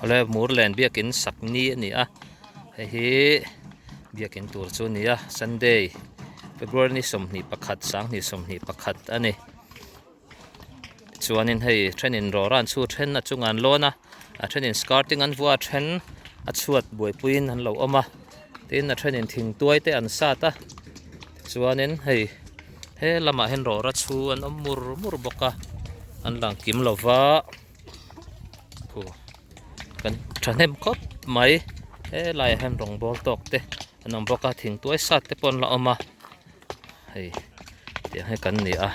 Awle Murlen biakin sak ni a ni a hei hi biakin tur chu a ni a Sunday February ni 21 2021 a ni. Chuanin hei thenin rawra an chhu then a chungah an lawn a a thenin skirting an vuah a then a chhuat buaipuiin an lo awm a tin a thenin thingtuai te an sat a tichuanin hei he lamah hian rawra chhu an awm mur mur bawk a an lang kim lo va khu kan thahnem khawp mai helaiah hian rawng bawl tawk te an awm bawk a thingtuai sat te pawh an la awm a. Hei tiang hi kan ni a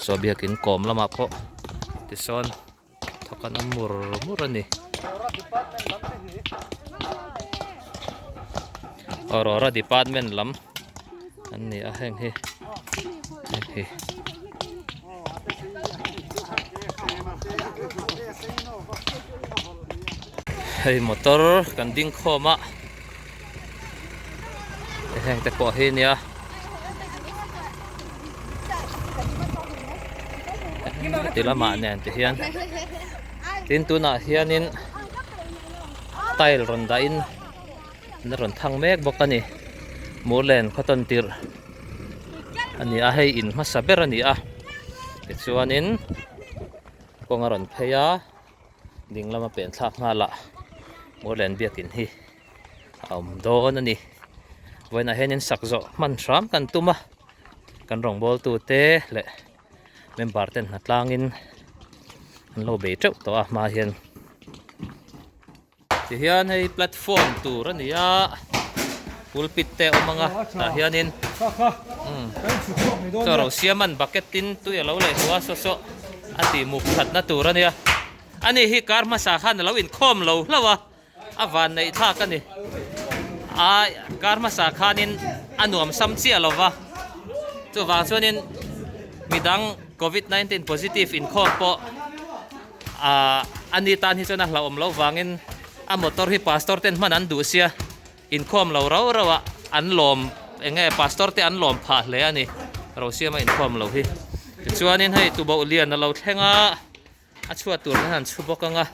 saw biakin kawm lamah pawh tisawn thawk an awm mur mur a ni Aurora department lam an ni a heng hi heng hi. Hei motor kan ding khawm a. Heng te pawh hi nia ti lamah nen ti hian tin tunah hianin tile rawn dahin an rawn thang mek bawk a ni Murlen khaw tawn tirh a ni a hei in hmasa ber a ni a tichuanin kawng a rawn phei a. Ding lama pen thlak nghal ah Murlen biakin hi a awm dawn a ni. Vawiinah hianin sak zawh hman hram kan tum a, kan rawngbawltu te leh member ten hna tlangin an lo bei teuh tawh a hma hian. Tihian hei platform tur a ni a, pulpit te a awm ang a, tah hianin chaw ro siaman bucket tin tui a lo leh hmu a saw saw a tih muk thatna tur a nia. Ani hi kar hmasa khan a lo inkhawm lo hlauh a, a van neih thlak a ni. A kar hmasa khanin a nuam sam chiah lo va, chuvang chuanin midang covid 19 positive inkhawm pawh Ahh ani tan hi chuan a hlauhawm loh vangin a motor hi pastor ten hman an duh sia inkhawm lo rau rau a an lawm eng nge pastor te an lawm phah hle a ni Rosiama inkhawm lo hi tichuanin hei tuboh lian a lo thleng a a chhuat tur hian an chhu bawk ang a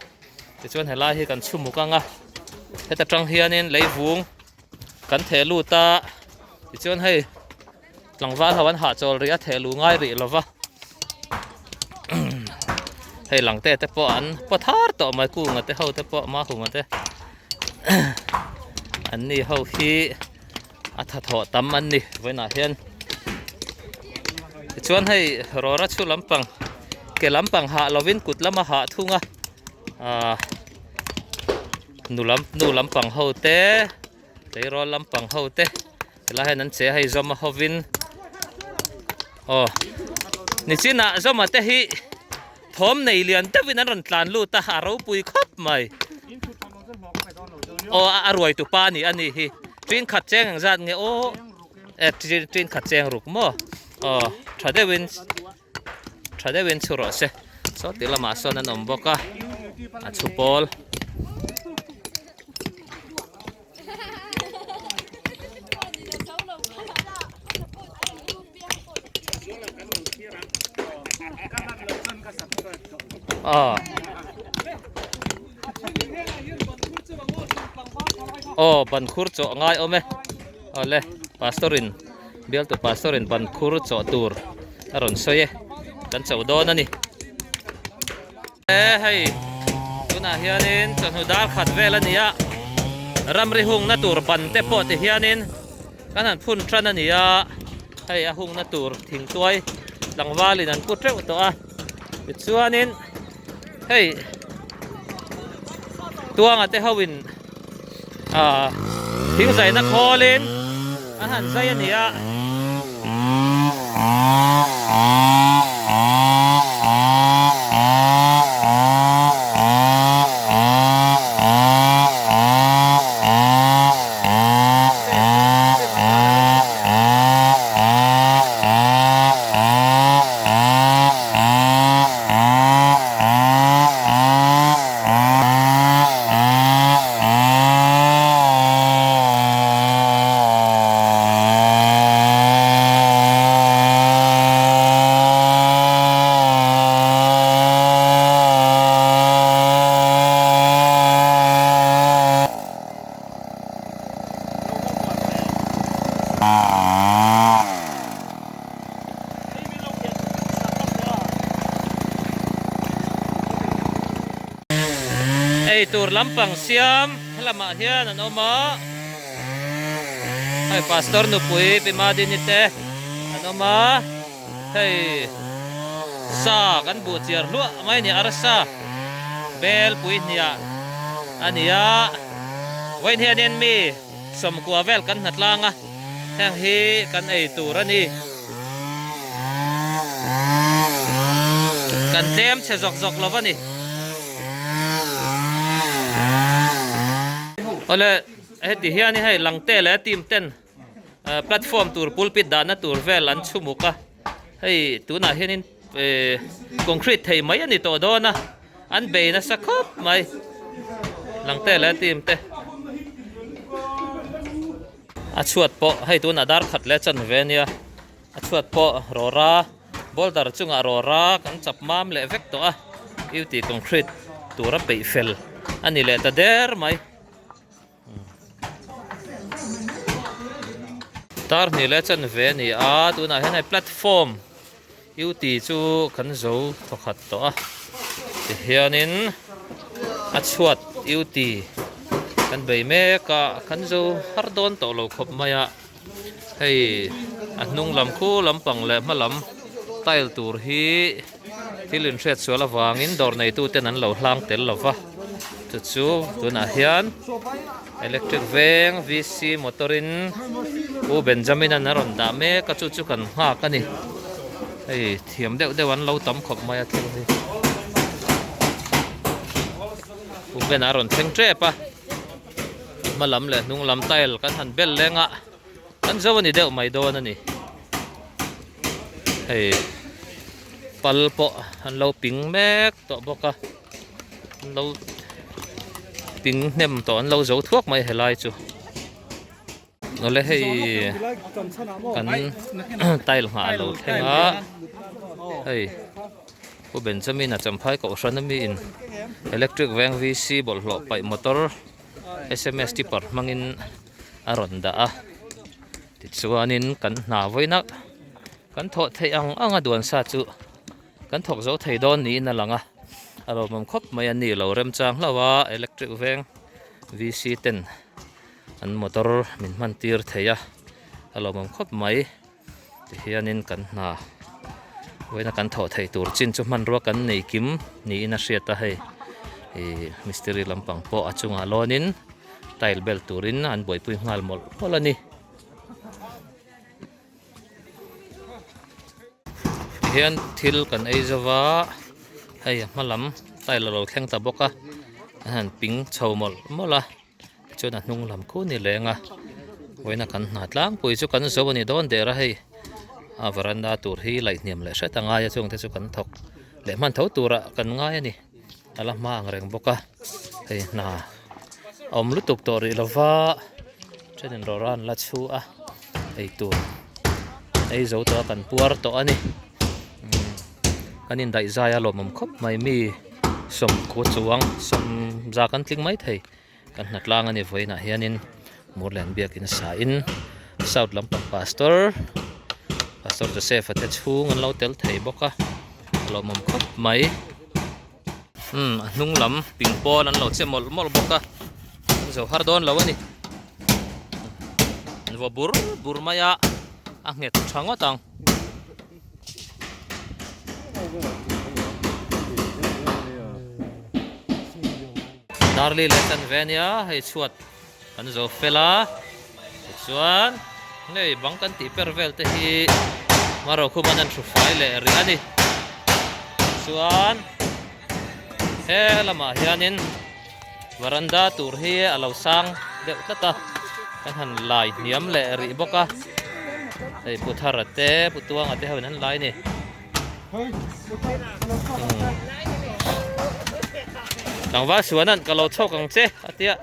tichuan helai hi kan chhu muk ang a heta tang hianin leivung kan theh lut a tichuan hei. Tlangval ho an hahchawl rih a theh luh ngai rih lova hei langte te pawh an paw thar tawh mai kunga te ho te pawh mahunga te an ni ho hi a thathawh tam an ni vawiinah hian tichuan hei rawra chhu lampang ke lampang hah lovin kut lama hah thung a ahh nu lam nu lampang ho te. Tleirawl lampang ho te helai hian an che a hei zawma hovin aw nichinah zawma te hi thawm nei lian deuhin an rawn tlan lut a a ropui khawp mai aw a ruai tu pa a ni a ni hi ṭin khat cheng eng zat nge aw e ṭin khat cheng ruk maw aw ṭha deuhin Tha deuhin chhu rawh se. Saw ti lamah sawn an awm bawk a, a chhu pawl. Aw. Aw ban khur chawh ngai awm e. Awle pastor in bialtu pastor in ban khur chawh tur a rawn sawi e kan cho dawn a ni. E hei tunah hianin chawhnu dar khat vel a ni a ramri hungna tur ban te pawh ti hianin kan han phun tan a ni a hei a hungna tur thingtuai tlangvalin an pu teuh tawh a tichuanin hei tuanga te ho in ah thing zaina khawlin an han zai a ni a. Eitur lampang siam helamah hian an awm a, hei pastor nupui Pi Madini te an awm a, hei sa kan buh chiar hluah mai a ni arsa bel pui hniah a ni a, vawiin hianin mi sawmkua vel kan hnatlang a, heng hi kan eitur a ni. Kan tlem chhe zawk zawk lo a ni. Awle heti hian hei langte leh team ten platform tur pulpit dahna tur vel an chhumuk a, hei tunah hianin concrete thei mai a ni tawh dawn a. An bei nasa khawp mai langte leh team te. A chhuat pawh hei tunah dar khat leh chan ve ania a chhuat pawh rawra boulder chungah rawra kan chap mam leh vek tawh a duty concrete tura peih fel a ni leh ta der mai. Tar hnih leh chan ve a ni a tunah hian hei platform duty chu kan zo thawkhat tawh a tihianin a chhuat duty kan bei mek a kan zo har dawn tawh lo khawp mai a hei a hnung lam khu lampang leh hma lam tile tur hi thil inhriat sual avangin dawr neitu ten an lo hlang tel lo va chu chu tunah hian electric veng vc motor in u Benjamin an a rawn dah mek a chu chu kan nghak a ni hei thiam deuh deuh an lo tam khawp mai a thil hi u Ben a rawn thleng tep a hma lam leh hnung lam tile kan han bel leng a kan zo a ni deuh mai dawn a ni. Hei pal pawh an lo ping mek tawh bawk a an lo ping hnem tawh an lo zo thuak mai helai chu awle hei kan tile nghah a lo thleng a hei Pu Benjamin a Champhai Kohhran ami in electric veng VC bawlhhlawh paih motor sms tipper hmangin a rawn dah a. Tichuanin kan hna vawinak kan thawh theih ang ang a duan sa chu kan thawk zo thei dawn niin a lang a, a lawmawm khawp mai a ni lo remchang hlauh a electric veng VC ten an motor min hman tir thei a, a lawmawm khawp mai tihianin kan hna vawiina kan thawh theih tur chin chu hmanrua kan nei kim niin a hriat a hei ih mistiri lampang pawh a chungah lawnin. Tile bel turin an buaipui nghal mawlh mawlh a ni. Tihian thil kan ei zo va, hei a hma lam tile a lo thleng ta bawk a, an han ping chho mawlh mawlh a, tichuan a hnung lam khu ni leng a, vawiina kan hna tlangpui chu kan zo a ni dawn der a hei, a varanda tur hi laih hniam leh hret a ngai a chungte chu kan thawk leh hman tho turah kan ngai a ni. A la hma ang reng bawk a hei hna a awm lutuk tawh rih lova thenin rawra an la chhu a eitur an ei zo tawh a kan puar tawh a ni umm kan indaih zai a lawmawm khawp mai mi sawmkua chuang sawm za kan tling mai thei kan hna tlang a ni vawiinah hianin Murlen biakin sa in south lampang pastor pastor Joseph a te chhung an lo tel thei bawk a a lawmawm khawp mai. Umm a hnung lam ping pawn an lo che mawlh mawlh bawk a an zo har dawn lo a ni an vaw bur bur mai a a nghet tha ngawt ang. Darli leh chan ve ania hei chhuat kan zo fel a tichuan hei bang kan tih per vel te hi Marokhum an an hru fai leh rih a ni chuan he lamah hianin varanda tur hi a lo sang deuh tlat a kan han lai hniam leh rih bawk a hei pu Thara te pu Tuanga te ho in an lai a ni. Tlangval suanan ka lo chhawk ang che a tia.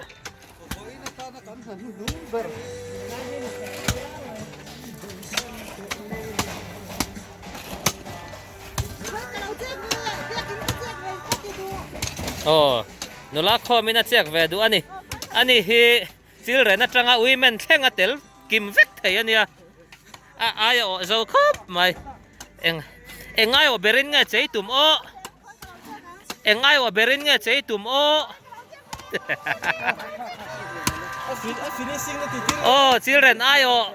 Aw nula khawmin a chek ve duh a ni. Ani hi children atanga women thleng a tel kim vek thei a nia. A ai a awh zo khawp mai. Eng eng ai awh berin nge chei tum aw. Eng ai awh berin nge chei tum aw. Aw children aiawh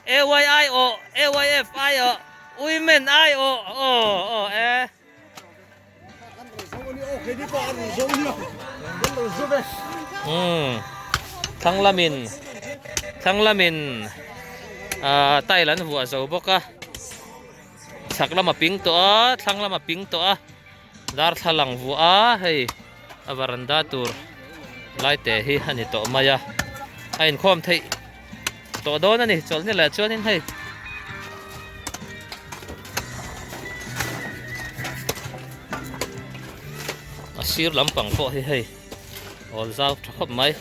AY aiawh AYF aiawh women aiawh aw aw e. Umm thlang lamin thlang lamin ah tile an vuah zo bawk a chhak lam a ping tawh a thlang lam a ping tawh a darthlalang vuah a hei a varanda tur lai te hi a ni tawh mai a a inkhawm theih tawh dawn a ni chawlhni leh chuanin hei a sir lampang pawh hi hei awl zau tha khawp mai.